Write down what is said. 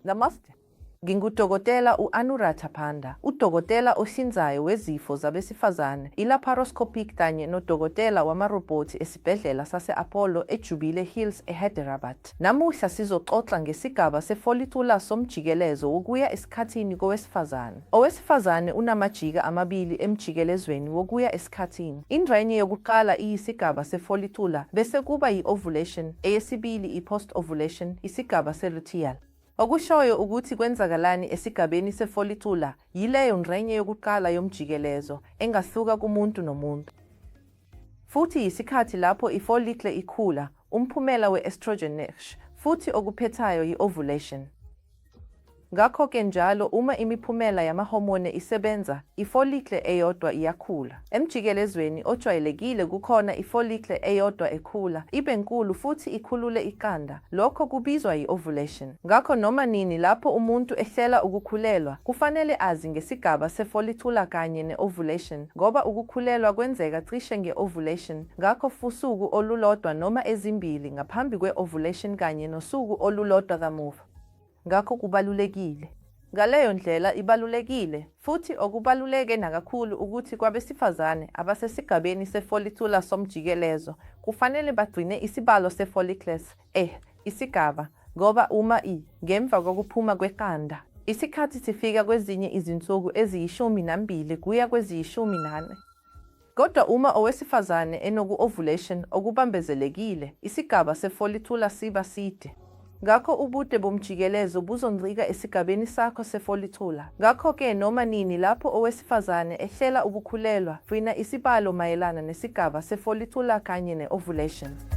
Namaste. NginguDokotela u-Anuradha Panda, udokotela ohlinzayo wezifo zabesifazane i-laparoscopic kanye nodokotela wamarobhothi esibhedlela sase-Apollo eJubile Hills eHyderabad. Namuhla sizoxoxa ngesigaba se-follicular somjikelezo wokuya esikhathini kowesifazane. Owesifazane unamajika amabili emjikelezweni wokuya esikhathini. Ingxenye yokuqala iyisigaba se-follicular bese kuba yi-ovulation, eyesibili i-post-ovulation, isigaba se-luteal. Okushoyo ukuthi kwenzakalani esigabeni se-follicular yileyo ngxenye yokuqala yomjikelezo, engahluka kumuntu nomuntu. Futhi yisikhathi lapho i-follicle ikhula, umphumela we-estrogen ne-LH, futhi okuphethayo yi-ovulation. Ngakho-ke njalo uma imiphumela yamahomone isebenza, i-follicle eyodwa iyakhula. Emjikelezweni ojwayelekile kukhona i-follicle eyodwa ekhula ibe nkulu futhi ikhulule iqanda, lokho kubizwa yi-ovulation. Ngakho noma nini lapho umuntu ehlela ukukhulelwa, kufanele azi ngesigaba se-follicular kanye ne-ovulation ngoba ukukhulelwa kwenzeka cishe nge-ovulation, ngakho usuku olulodwa noma ezimbili ngaphambi kwe-ovulation kanye nosuku olulodwa kamuva. Ngakho kubalulekile. Ngaleyo ndlela ibalulekile, futhi okubaluleke nakakhulu ukuthi kwabesifazane abasesigabeni se-follicular somjikelezo, kufanele bagcine isibalo se-follicles e isigaba ngoba uma i ngemva kokuphuma kweqanda, isikhathi sifika kwezinye izinsuku eziyishumi nambili kuya kweziyishumi nane. Kodwa uma owesifazane enoku-ovulation okubambezelekile, isigaba se-follicular siba side. Ngakho ubude bomjikelezo buzoncika esigabeni sakho se-follicular. Ngakho-ke noma nini lapho owesifazane ehlela ukukhulelwa, gcina isibalo mayelana nesigaba se-follicular kanye ne-ovulation.